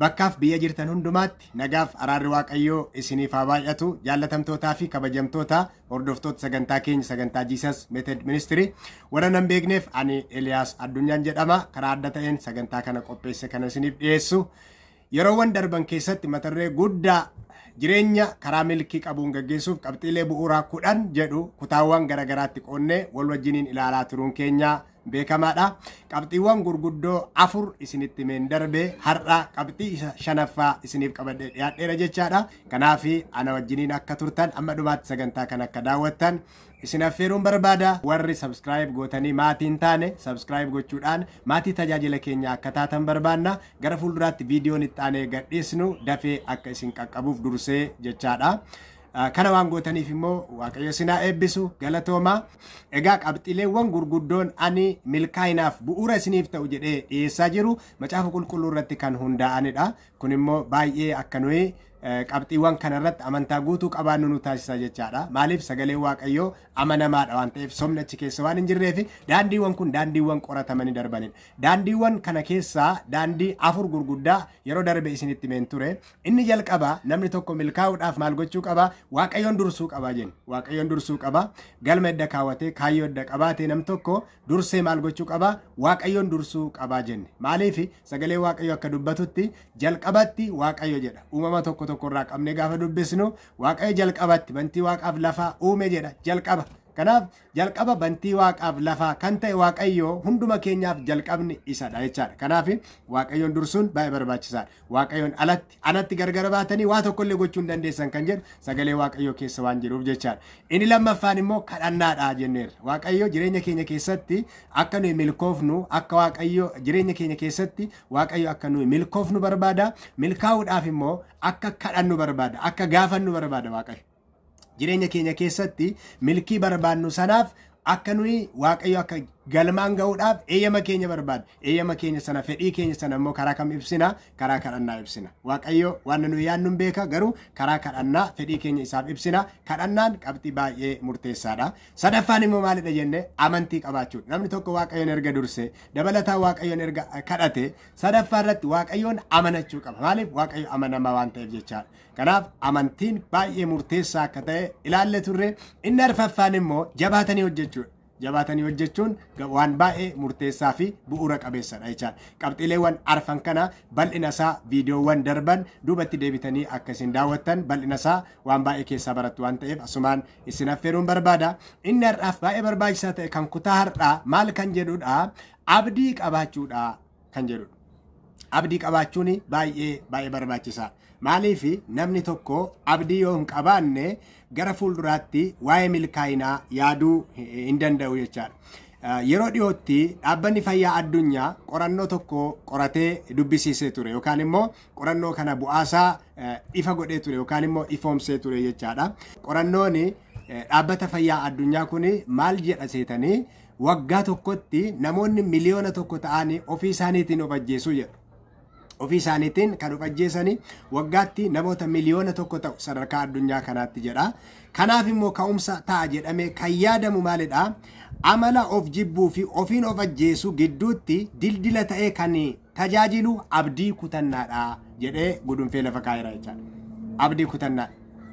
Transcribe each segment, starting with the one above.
Bakkaaf biyya jirtan hundumaatti nagaaf araarri Waaqayyoo isiniif haa baay'atu. Jaallatamtootaa fi kabajamtoota hordoftoota sagantaa keenya, sagantaa Jesus Method Ministry, warra nan beekneef ani Eliyaas Addunyaan jedhama. Karaa adda ta'een sagantaa kana qopheesse kana isiniif dhiyeessu. Yeroowwan darban keessatti mata duree guddaa "Jireenya karaa milkii qabuun gaggeessuuf qabxiilee bu'uuraa 10" jedhu kutaawwan garaagaraatti qoonnee wal wajjiniin ilaalaa turuun keenya beekamaadha. Qabxiiwwan gurguddoo afur isinitti himeen darbe, har'a qabxii isa shanaffaa isiniif qabadhee dhiyaadheera jechaadha. Kanaaf ana wajjiniin akka turtan, amma dhumaatti sagantaa kana akka daawwattan isin affeeruun barbaada. Warri subscribe gootanii maatii hin taane, subscribe gochuudhaan maatii tajaajila keenya akka taatan barbaanna. Gara fuulduraatti viidiyoon itti aanee gadhiisnu dafee akka isin qaqqabuuf dursee jechaadha. Kana waan gootaniif immoo Waaqayyo isin haa eebbisu, galatooma. Egaa qabxiileewwan gurguddoon ani milkaa'inaaf bu'uura isiniif ta'u jedhee dhiyeessaa jiru Macaafa Qulqulluu irratti kan hundaa'anidha. Kun immoo baay'ee akka nuyi qabxiiwwan kana irratti amantaa guutuu qabaannu nu taasisa jechaadha. Maaliif? Sagaleen Waaqayyoo amanamaadha waan ta'eef, sobni achi keessa waan hin jirreef, daandiiwwan kun daandiiwwan qoratamanii darbanidha. Daandiiwwan kana keessaa daandii afur gurguddaa yeroo darbe isinitti himeen ture. Inni jalqaba, namni tokko milkaa'uudhaaf maal gochuu qaba? Waaqayyoon dursuu qaba jenna. Waaqayyoon dursuu qaba. Galma edda kaawwatee, kaayyoo edda qabaatee, nam tokko dursee maal gochuu qaba? Waaqayyoon dursuu qabaa jenne. Maaliif? Sagalee Waaqayyo akka dubbatutti jalqabatti Waaqayyo jedha. Uumama 1:1 irraa qabnee gaafa dubbisnu, Waaqayyo jalqabatti bantii waaqaaf lafaa uume jedha jalqaba. Kanaaf jalqaba bantii waaqaaf lafaa kan ta'e Waaqayyo hunduma keenyaaf jalqabni isadha jechaadha. Kanaaf Waaqayyoon dursuun baay'ee barbaachisaadha. Waaqayyoon alatti, anatti gargar baatanii waa tokkollee gochuu hin dandeessan kan jedhu sagalee Waaqayyoo keessa waan jiruuf jechaadha. Inni lammaffaan immoo kadhannaadha jenneerra. Waaqayyo jireenya keenya keessatti akka nuyi milkoofnu, akka Waaqayyo jireenya keenya keessatti Waaqayyo akka nuyi milkoofnu barbaada. Milkaa'uudhaaf immoo akka kadhannu barbaada. Akka gaafannu barbaada Waaqayyo. Jireenya keenya keessatti milkii barbaannu sanaaf akka nuyi Waaqayyo akka galmaan ga'uudhaaf eeyyama keenya barbaada. Eeyyama keenya sana, fedhii keenya sana immoo karaa kam ibsina? Karaa kadhannaa ibsina. Waaqayyo waan nuyi yaadnu hin beeka, garuu karaa kadhannaa fedhii keenya isaaf ibsina. Kadhannaan qabxii baay'ee murteessaadha. Sadaffaan immoo maalidha jenne? Amantii qabaachuudha. Namni tokko Waaqayyoon erga durse, dabalataan Waaqayyoon erga kadhate, sadaffaa irratti Waaqayyoon amanachuu qaba. Maaliif? Waaqayyo amanamaa waan ta'eef jechaadha. Kanaaf amantiin baay'ee murteessaa akka ta'e ilaalle turre. Inni arfaffaan immoo jabaatanii hojjechuudha. Jabaatanii hojjechuun waan baay'ee murteessaa fi bu'uura qabeessadha jechaadha. Qabxiileewwan arfan kana bal'ina isaa viidiyoowwan darban duubatti deebitanii akka isin daawwattan, bal'ina isaa waan baay'ee keessaa barattu waan ta'eef asumaan isin affeeruun barbaada. Inni har'aaf baay'ee barbaachisaa ta'e kan kutaa har'aa maal kan jedhudha? Abdii qabaachuudha kan jedhudha. Abdii qabaachuun baay'ee baay'ee barbaachisaa. Maaliif? Namni tokko abdii yoo hin qabaanne gara fuulduraatti waa'ee milkaa'inaa yaaduu hin danda'u jechaadha. Yeroo dhiyootti Dhaabbanni Fayyaa Addunyaa qorannoo tokko qoratee dubbisiisee ture, yookaan immoo qorannoo kana bu'aasaa ifa godhee ture, yookaan immoo ifoomsee ture jechaadha. Qorannoon Dhaabbata Fayyaa Addunyaa kun maal jedha seetanii? Waggaa tokkotti namoonni 1 miliyoona ta'anii ofii isaaniitiin of ajjeesuu jedhu. Ofii isaaniitiin kan of ajjeesanii waggaatti namoota 1 miliyoona ta'u sadarkaa addunyaa kanaatti jedha. Kanaaf immoo ka'umsa ta'a jedhamee kan yaadamu maalidha? Amala of jibbuu fi ofiin of ajjeesuu gidduutti dildila ta'ee kan tajaajilu abdii kutannaadha jedhee gudunfee lafa kaa'eera jechaadha. Abdii kutannaa.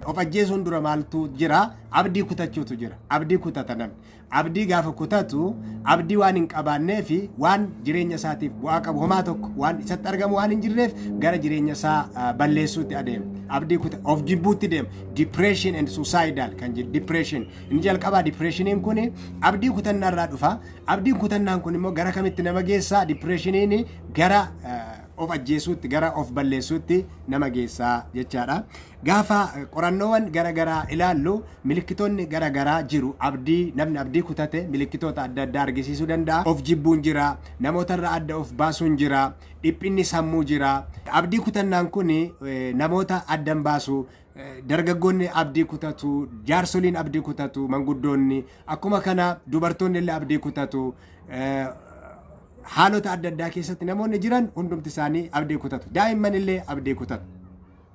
Of ajjeesuun dura maaltu jira? Abdii kutachuutu jira. Abdii kutata namni. Abdii gaafa kutatu, abdii waan hin qabaannee fi waan jireenya isaatiif bu'aa qabu homaa tokko waan isatti argamu waan hin jirreef, gara jireenya isaa balleessuutti adeema. Abdii kuta, of jibbuutti deema. Depression and suicidal kan jedhu, depression. Inni jalqabaa depressioniin kun abdii kutannaa irraa dhufa. Abdiin kutannaan kun immoo gara kamitti nama geessa? Depressioniin gara of ajjeesuutti, gara of balleessuutti nama geessaa jechaadha. Gaafa qorannoowwan gara garaa ilaallu milikkitoonni gara garaa jiru. Abdii namni abdii kutate milikkitoota adda addaa argisiisuu danda'a. Of jibbuun jira, namootarraa adda of baasuun jira, dhiphinni sammuu jira. Abdii kutannaan kun namoota addan baasu. Dargaggoonni abdii kutatu, jaarsoliin abdii kutatu, manguddoonni akkuma kana, dubartoonni illee abdii kutatu. Haalota adda addaa keessatti namoonni jiran hundumti isaanii abdii kutatu. Daa'imman illee abdii kutatu.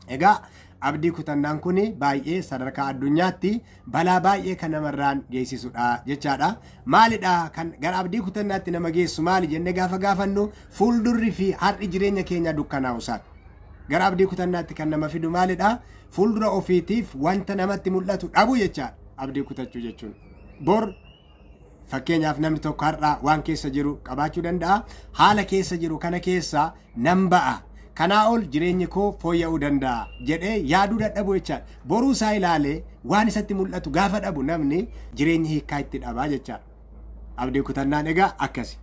Egaa abdii kutannaan kun baay'ee sadarkaa addunyaatti balaa baay'ee kan namarraan geessisudha jechaadha. Maalidha kan gara abdii kutannaatti nama geessu maali jennee gaafa gaafannu, fuuldurri fi har'i jireenya keenya dukkanaa'u isaati. Gara abdii kutannaatti kan nama fidu maalidha? Fuuldura ofiitiif wanta namatti mul'atu dhabu jechaadha. Abdii kutachuu jechuun. Bor, fakkeenyaaf, namni tokko har'a waan keessa jiru qabaachuu danda'a. Haala keessa jiru kana keessa nan ba'a. Kanaa ol jireenyi koo fooyya'uu danda'a jedhee yaaduu dadhabu jechaadha. Boruu isaa ilaalee waan isatti mul'atu gaafa dhabu, namni jireenyi hiikkaa itti dhabaa jechaadha. Abdii kutannaan egaa akkasi.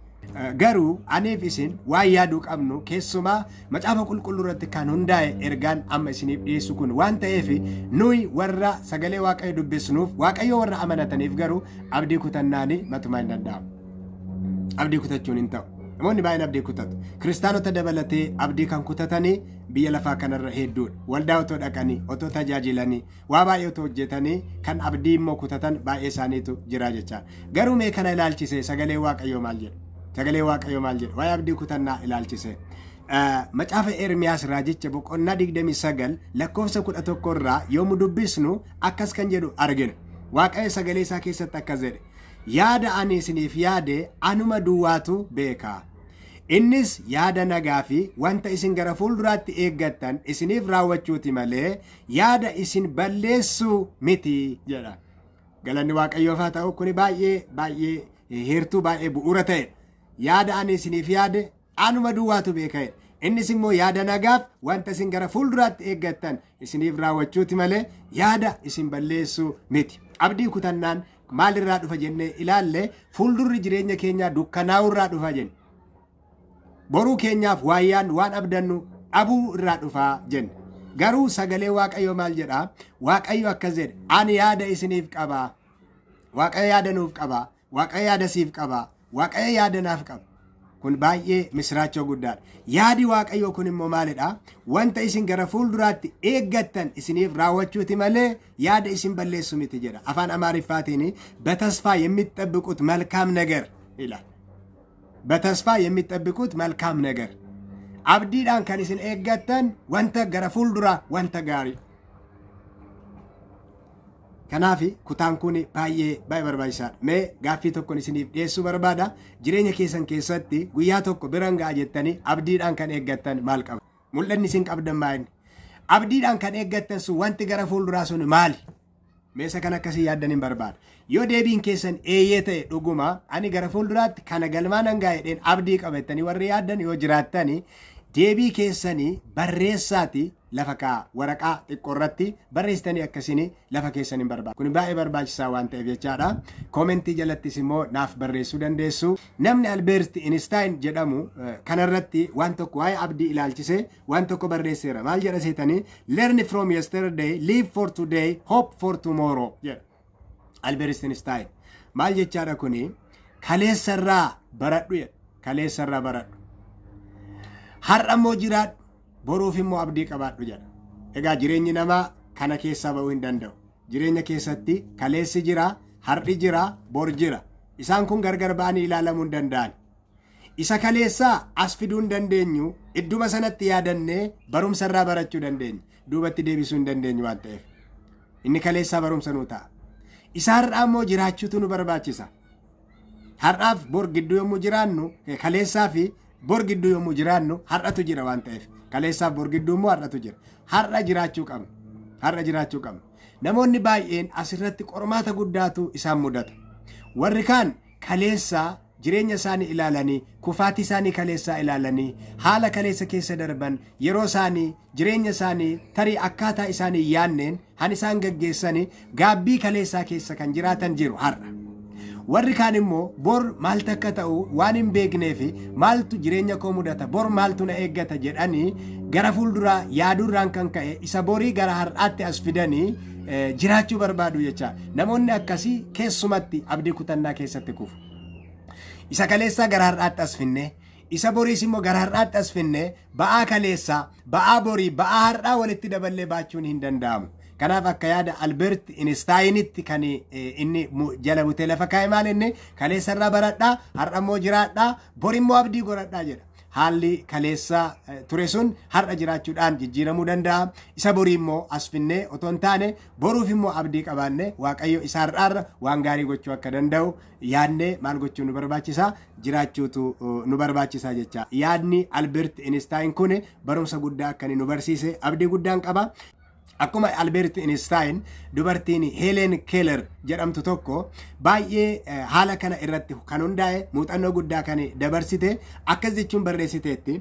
Garuu aniif isin waan yaaduu qabnu, keessumaa Macaafa Qulqulluu irratti kan hundaa'e ergaan amma isiniif dhiyeessu kun waan ta'eef, nuyi warra sagalee Waaqayyo dubbisnuuf, Waaqayyo warra amanataniif garuu abdii kutannaani matumaa hin danda'amu. Abdii kutachuun hin ta'u. Namoonni baay'een abdii kutatu. Kiristaanota dabalatee abdii kan kutatanii biyya lafaa kanarra hedduudha. Waldaa otoo dhaqanii, otoo tajaajilanii, waa baay'ee otoo hojjetanii kan abdii immoo kutatan baay'ee isaaniitu jira jechaadha. Garuu mee kana ilaalchise sagalee Waaqayyoo maal jedha? Sagalee Waaqayyoo maal jedha? Waa'ee abdii kutannaa ilaalchise. Macaafa Ermiyaas raajicha boqonnaa 29 lakkoofsa 11 irraa yommuu dubbisnu akkas kan jedhu argina. Waaqayyo sagalee isaa keessatti akkas jedhe. "Yaada ani isiniif yaade anuma duwwaatu beeka. Innis yaada nagaa fi wanta isin gara fuulduraatti eeggattan isiniif raawwachuuti malee yaada isin balleessuu miti" jedha. Galanni Waaqayyoof haa ta'u. Kuni baay'ee baay'ee heertuu baay'ee bu'uura ta'edha. "Yaada ani isiniif yaade anuma duwwaatu beeka" jedha. "Innis immoo yaada nagaaf wanta isin gara fuulduraatti eeggattan isiniif raawwachuuti malee yaada isin balleessuu miti." Abdii kutannaan maalirraa dhufa jennee ilaalle? Fuuldurri jireenya keenyaa dukkanaa'urraa dhufa jenne. Boruu keenyaaf waayyaan waan abdannu dhabuu irraa dhufaa jenne. Garuu sagalee Waaqayyoo maal jedhaa? Waaqayyo akkas jedhe: "Ani yaada isiniif qabaa." Waaqayyo yaada nuuf qabaa. Waaqayyo yaada siif qabaa. Waaqayyo yaada naaf qaba. Kun baay'ee misiraachoo guddaadha. Yaadi Waaqayyoo kun immoo maalidha? "Wanta isin gara fuulduraatti eeggattan isiniif raawwachuuti malee yaada isin balleessu miti" jedha. Afaan Amaariffaatiin "በተስፋ የሚጠብቁት መልካም ነገር" ይላል። በተስፋ የሚጠብቁት መልካም ነገር. Abdiidhaan kan isin eeggattan wanta gara fuulduraa, wanta gaarii. Kanaaf kutaan kun baay'ee baay'ee barbaachisaadha. Mee gaaffii tokkon isiniif dhiyeessuu barbaada. Jireenya keessan keessatti guyyaa tokko biran ga'a jettanii abdiidhaan kan eeggattan maal qaba? Mul'anni isin qabdan maali? Abdiidhaan kan eeggattan sun, wanti gara fuulduraa sun maali? Meesa kan akkasii yaaddan hin barbaada. Yoo deebiin keessan eeyyee ta'e, dhuguma ani gara fuulduraatti kana galmaan hangaa jedheen abdii qaba jettanii warri yaaddan yoo jiraattani, deebii keessanii barreessaati lafa kaa'a. Waraqaa xiqqoo irratti barreessitanii akkasiin lafa keessan hin barbaada. Kun baay'ee barbaachisaa waan ta'eef jechaadha. Koomentii jalattis immoo naaf barreessuu dandeessu. Namni Albert Einstein jedhamu kanarratti waan tokko, waa'ee abdii ilaalchisee waan tokko barreesseera. Maal jedha seetanii? "Learn from yesterday, live for today, hope for tomorrow" jedha. Albert Einstein. Maal jechaadha kuni? Kaleessarraa baradhu jedha. Kaleessarraa baradhu. Har'a immoo jiraadhu. Boruuf immoo abdii qabaadhu jedha. Egaa jireenyi namaa kana keessaa ba'uu hin danda'u. Jireenya keessatti kaleessi jira, har'i jira, bor jira. Isaan kun gargar ba'anii ilaalamuu hin danda'an. Isa kaleessaa as fiduu hin dandeenyu, idduma sanatti yaadannee barumsa irraa barachuu dandeenya. Duubatti deebisuu hin dandeenyu waan ta'eef. Inni kaleessaa barumsa nuu ta'a. Isa har'aa immoo jiraachuutu nu barbaachisa. Har'aaf bor gidduu yommuu jiraannu, kaleessaa fi bor gidduu yommuu jiraannu, har'atu jira waan ta'eef. Kaleessaaf bor gidduu immoo har'atu jira. Har'a jiraachuu qabna. Har'a jiraachuu qabna. Namoonni baay'een asirratti qormaata guddaatu isaan mudata. Warri kaan kaleessaa jireenya isaanii ilaalanii, kufaatii isaanii kaleessaa ilaalanii, haala kaleessa keessa darban, yeroo isaanii, jireenya isaanii, tarii akkaataa isaanii yaanneen han isaan gaggeessanii, gaabbii kaleessaa keessa kan jiraatan jiru har'a. Warri kaan immoo bor maaltu akka ta'u waan hin beeknee fi maaltu jireenya koo mudata, bor maaltu na eeggata jedhanii gara fuulduraa yaaduurraan kan ka'e isa borii gara har'aatti as fidanii jiraachuu barbaadu jecha. Namoonni akkasii keessumatti abdii kutannaa keessatti kufu. Isa kaleessaa gara har'aatti as finne, isa boriis immoo gara har'aatti as finne, ba'aa kaleessaa, ba'aa borii, ba'aa har'aa walitti daballee baachuun hin danda'amu. Kanaaf akka yaada Albert Einsteinitti kan inni jala butee lafa kaa'e maal? Inni "kaleessarraa baradhaa, har'a immoo jiraadhaa, bor immoo abdii godhadhaa" jedha. Haalli kaleessa ture sun har'a jiraachuudhaan jijjiiramuu danda'a. Isa borii immoo as finnee otoo hin taane, boruuf immoo abdii qabaanne, Waaqayyo isa har'aarra waan gaarii gochuu akka danda'u yaadnee maal gochuu nu barbaachisa? Jiraachuutu nu barbaachisa jecha. Yaadni Albert Einstein kun barumsa guddaa akka inni nu barsiise abdii guddaan qaba. Akkuma Albert Einstein, dubartiin Helen Keller jedhamtu tokko baay'ee haala kana irratti kan hundaa'e muuxannoo guddaa kan dabarsite akkas jechuun barreessiteetti.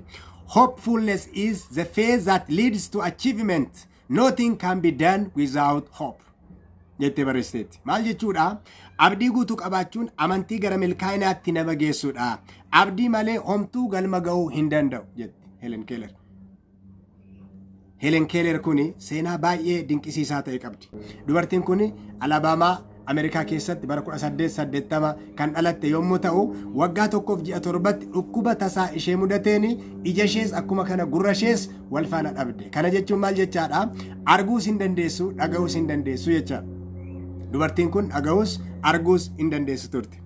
"Hopefulness is the phase that leads to achievement. Nothing can be done without hope," jettee barreessiteetti. Maal jechuudha? Abdii guutuu qabaachuun amantii gara milkaa'inaatti nama geessudha. Abdii malee homtuu galma ga'uu hin danda'u, jetti Helen Keller. Helen Keller kun seenaa baay'ee dinqisiisaa ta'e qabdi. Dubartiin kun Alabaamaa, Ameerikaa keessatti bara 1880 kan dhalatte yommuu ta'u, waggaa 1 fi ji'a 7tti dhukkuba tasaa ishee mudateen ija ishees akkuma kana gurra ishees wal faana dhabde. Kana jechuun maal jechaadha? Arguus hin dandeessu, dhaga'uus hin dandeessu jecha. Dubartiin kun dhaga'uus arguus hin dandeessu turte.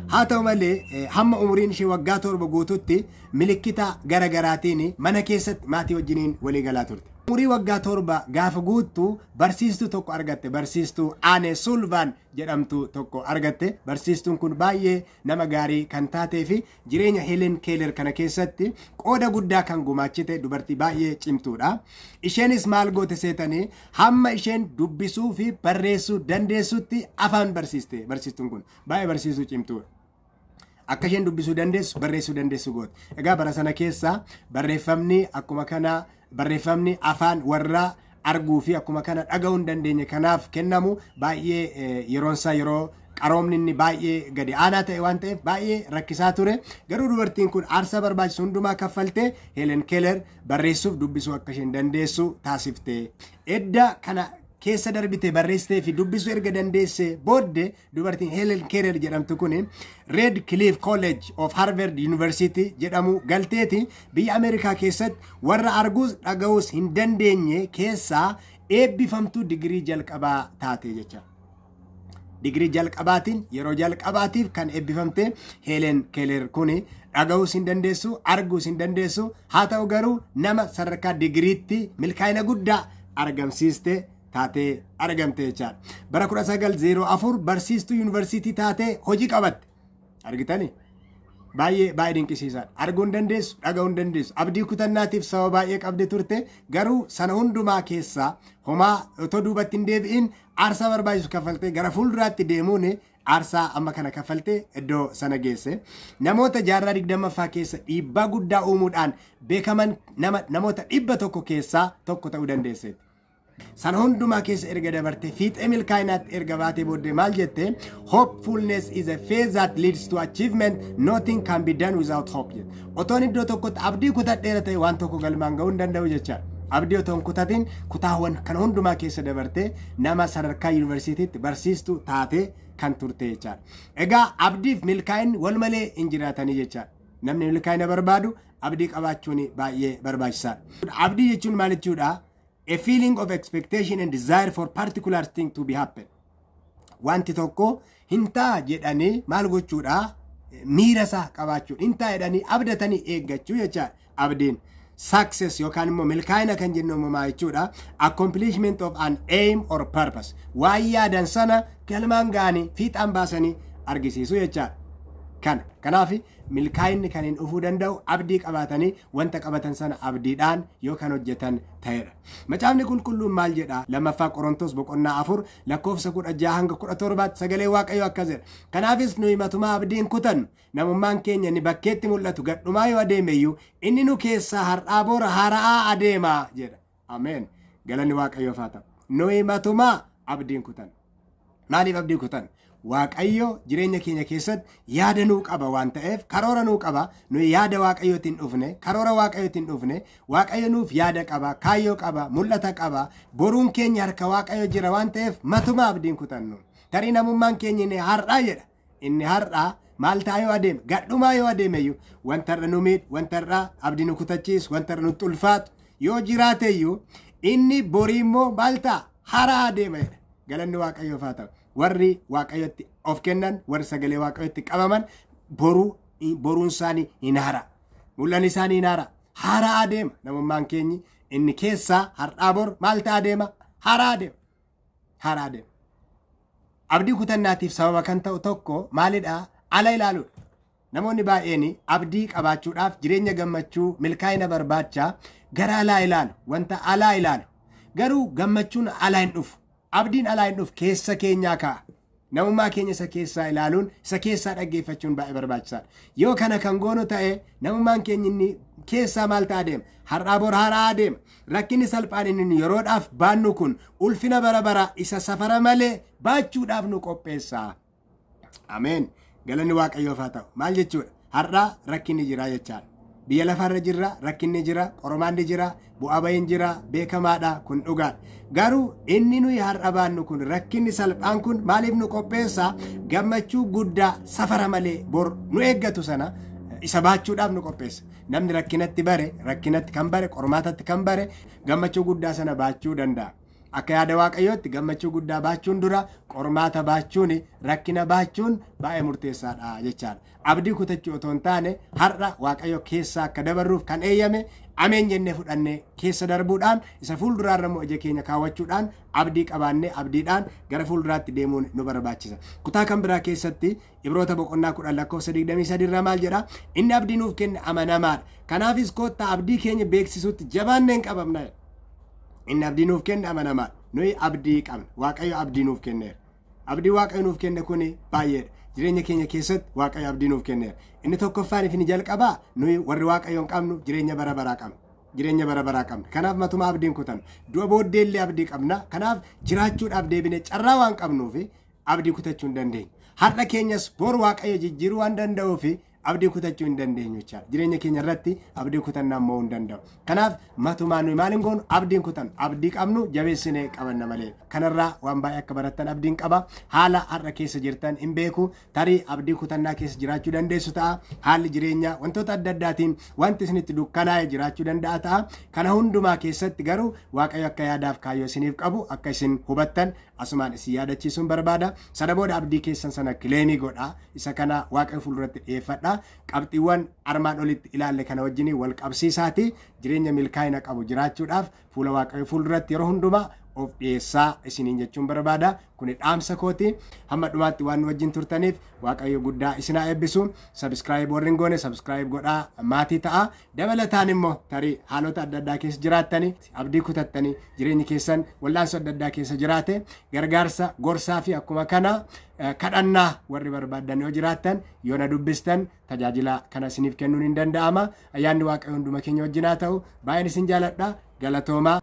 Haa ta'u malee, hamma umuriin ishee waggaa 7 guututti milikkita gara garaatiin mana keessatti maatii wajjiniin walii galaa turte. Umurii waggaa 7 gaafa guuttu barsiistuu tokko argatte. Barsiistuu Anne Sullivan jedhamtu tokko argatte. Barsiistuun kun baay'ee nama gaarii kan taatee fi jireenya Helen Keller kana keessatti qooda guddaa kan gumaachite dubartii baay'ee cimtuudha. Isheenis maal goote seetanii? Hamma isheen dubbisuu fi barreessuu dandeessutti afaan barsiiste. Barsiistuun kun baay'ee barsiisuu cimtuudha. Akka isheen dubbisuu dandeessu, barreessuu dandeessu goote. Egaa bara sana keessa barreeffamni akkuma kana barreeffamni afaan warra arguu fi akkuma kana dhaga'uu hin dandeenye kanaaf kennamu baay'ee yeroonsaa yeroo qaroomni inni baay'ee gadi aanaa ta'e waan ta'eef baay'ee rakkisaa ture. Garuu dubartiin kun aarsaa barbaachisu hundumaa kaffaltee Helen Keller barreessuuf dubbisuu akka isheen dandeessu taasifte. Edda kana keessa darbite, barreessitee fi dubbisuu erga dandeesse booddee, dubartiin Helen Keller jedhamtu kun Radcliffe College of Harvard University jedhamu galteeti biyya Ameerikaa keessatti warra arguus dhaga'uus hin dandeenye keessaa eebbifamtuu digirii jalqabaa taate jecha. Digirii jalqabaatiin yeroo jalqabaatiif kan eebbifamte Helen Keller kun dhaga'uus hin dandeessu, arguus hin dandeessu. Haa ta'u garuu, nama sadarkaa digiriitti milkaa'ina guddaa argamsiiste taatee argamte jechaadha. Bara 1904 barsiistuu yuunivarsiitii taatee hojii qabatte. Argitanii? Baay'ee baay'ee dinqisiisaadha. Arguu hin dandeessu, dhaga'uu hin dandeessu. Abdii kutannaatiif sababa baay'ee qabdi turte. Garuu sana hundumaa keessaa homaa otoo duubatti hin deebi'in aarsaa barbaachisu kaffaltee gara fuulduraatti deemuun aarsaa amma kana kaffaltee iddoo sana geesse. Namoota jaarraa 20ffaa keessa dhiibbaa guddaa uumuudhaan beekaman namoota 100 keessaa tokko ta'uu dandeesseetti. Sana hundumaa keessa erga dabarte, fiixee milkaa'inaatti erga baatee booddee maal jette? "Hopefulness is a phase that leads to achievement. Nothing can be done without hope," jette. Otoon iddoo tokkotti abdii kutadheera ta'e, waan tokko galmaan ga'uu hin danda'u jechaadha. Abdii otoo hin kutatin kutaawwan kana hundumaa keessa dabartee nama sadarkaa yuunivarsiitiitti barsiistuu taatee kan turte jechaadha. Egaa abdiif milkaa'inni wal malee hin jiraatanii jechaadha. Namni milkaa'ina barbaadu abdii qabaachuun baay'ee barbaachisaadha. Abdii jechuun maal jechuudha? A feeling of expectation and desire for particular thing to be happen. Wanti tokko hin ta'a jedhanii maal gochuudha? Miira isaa qabaachuu. Hin ta'a jedhanii abdatanii eeggachuu jechaadha abdiin. Success yookaan immoo milkaa'ina kan jennu immoo maal jechuudha? Accomplishment of an aim or purpose. Waan yaadan sana galmaan ga'anii fiixaan baasanii argisiisuu jechaadha. Kana. Kanaaf milkaa'inni kan hin dhufuu danda'u abdii qabaatanii wanta qabatan sana abdiidhaan yoo kan hojjetan ta'edha. Macaafni Qulqulluun maal jedha? Lammaffaa Qorontos boqonnaa 4 lakkoofsa 16 hanga 17tti sagalee Waaqayyoo akkas jedha. "Kanaafis nuyi matumaa abdiin kutannu. Namummaan keenya inni bakkeetti mul'atu gadhumaa yoo adeeme iyyuu, inni nu keessaa har'aa boora haara'aa adeema," jedha. Ameen. Galanni Waaqayyoof haa ta'u. Nuyi matumaa abdiin kutannu. Maaliif abdii kutannu? Waaqayyo jireenya keenya keessatti yaada nuu qaba waan ta'eef, karoora nuu qaba. Nuyi yaada Waaqayyootiin dhufne, karoora Waaqayyootiin dhufne. Waaqayyo nuuf yaada qaba, kaayyoo qaba, mul'ata qaba. Boruun keenya harka Waaqayyo jira waan ta'eef matumaa abdiin kutannu. Tarii namummaan keenya inni har'aa jedha. Inni har'aa maal ta'a yoo adeeme, gadhumaa yoo adeeme iyyuu, wanta irra nu miidhu, wanta irraa abdii nu kutachiisu, wanta irra nutti ulfaatu yoo jiraate iyyuu, inni borii immoo maal ta'a? Haraa adeema jedha. Galanni Waaqayyoof haa ta'u. Warri Waaqayyotti of kennan, warri sagalee Waaqayyotti qabaman, boruu boruun isaanii hin hara. Mul'anni isaanii hin haara'a. Haaraa adeema namummaan keenyi inni keessaa har'aa bor maal ta'a adeema? Haaraa adeema. Haaraa adeema. Abdii kutannaatiif sababa kan ta'u tokko maalidha? Ala ilaaluudha. Namoonni baay'een abdii qabaachuudhaaf jireenya gammachuu milkaa'ina barbaacha gara alaa ilaalu, wanta alaa ilaalu. Garuu gammachuun alaa hin dhufu. Abdiin alaa hin dhufu keessa keenyaa ka'a. Namummaa keenya isa keessaa ilaaluun, isa keessaa dhaggeeffachuun baay'ee barbaachisaadha. Yoo kana kan goonu ta'e namummaan keenya inni keessaa maal ta'a deema? Har'aa bor haaraa adeema. Rakkinni salphaan inni yeroodhaaf baannu kun ulfina bara bara isa safara malee baachuudhaaf nu qopheessa. Ameen. Galanni Waaqayyoof haa ta'u. Maal jechuudha? Har'a rakkinni jira jechaadha. Biyya lafarra jirra, rakkinni jira, qormaanni jira, bu'aa bahiin jira, beekamaadha, kun dhugaadha. Garuu inni nuyi har'a baannu kun rakkinni salphaan kun maaliif nu qopheessa? Gammachuu guddaa safara malee bor nu eeggatu sana isa baachuudhaaf nu qopheessa. Namni rakkinatti bare, rakkinatti kan bare, qormaatatti kan bare gammachuu guddaa sana baachuu danda'a. Akka yaada Waaqayyootti gammachuu guddaa baachuun dura qormaata baachuun rakkina baachuun baay'ee murteessaadha jechaadha. Abdii kutachuu otoo hin taane har'a Waaqayyo keessa akka dabarruuf kan eeyyame ameen jennee fudhannee keessa darbuudhaan isa fuulduraarra immoo ija keenya kaawwachuudhaan abdii qabaannee abdiidhaan gara fuulduraatti deemuun nu barbaachisa. Kutaa kan biraa keessatti Ibroota boqonnaa 10 lakkoofsa 23 irraa maal jedha? Inni abdii nuuf kenne amanamaadha. Kanaafis koottaa abdii keenya beeksisuutti jabaannee hin qabamna. Inni abdii nuuf kenne amanamaadha. Nuyi abdii qabna. Waaqayyo abdii nuuf kenneera. Abdii Waaqayyo nuuf kenne kun baay'eedha. Jireenya keenya keessatti Waaqayyo abdii nuuf kenneera. Inni tokkoffaan fi inni jalqabaa nuyi warri Waaqayyoon qabnu jireenya bara baraa qabna. Jireenya bara baraa qabna. Kanaaf matuma abdiin kutannu. Du'a booddeellee abdii qabna. Kanaaf jiraachuudhaaf deebinee carraa waan qabnuufi abdii kutachuu hin dandeenyu. Har'a keenyas bor Waaqayyo jijjiiruu waan danda'uufi abdii kutachuu hin dandeenyu jechaadha. Jireenya keenya irratti abdii kutannaan mo'uu hin danda'u. Kanaaf matumaa nuyi maal hin goonu abdii hin kutannu. Abdii qabnu jabeessinee qabanna malee. Kanarraa waan baay'ee akka barattan abdiin qaba. Haala har'a keessa jirtan hin beeku. Tarii abdii kutannaa keessa jiraachuu dandeessu ta'a. Haalli jireenyaa wantoota adda addaatiin wanti isinitti dukkanaa'e jiraachuu danda'a ta'a. Kana hundumaa keessatti garuu Waaqayyo akka yaadaaf kaayyoo isiniif qabu akka isin hubattan asumaan isin yaadachiisuun barbaada. Sana booda abdii keessan sana kileemii godhaa. Isa kana Waaqayyo fuulduratti dhiyeeffadha. Qabxiiwwan armaan olitti ilaalle kana wajjin wal qabsiisaati. Jireenya milkaa'ina qabu jiraachuudhaaf fuula Waaqayyo fuulduratti yeroo hundumaa of dhiyeessaa isiniin jechuun barbaada. Kuni dhaamsa kooti. Hamma dhumaatti waan nu wajjin turtaniif Waaqayyo guddaa isin haa eebbisu. Subscribe warri hin goone subscribe godhaa maatii ta'a. Dabalataan immoo tarii haalota adda addaa keessa jiraattanii abdii kutattanii jireenyi keessan wal'aansoo adda addaa keessa jiraate gargaarsa gorsaa fi akkuma kana kadhannaa warri barbaaddan yoo jiraattan yoo na dubbistan tajaajila kana isiniif kennuun hin danda'ama. Ayyaanni Waaqayyo hunduma keenya wajjin haa ta'u. Baay'een isin jaaladha. Galatoomaa.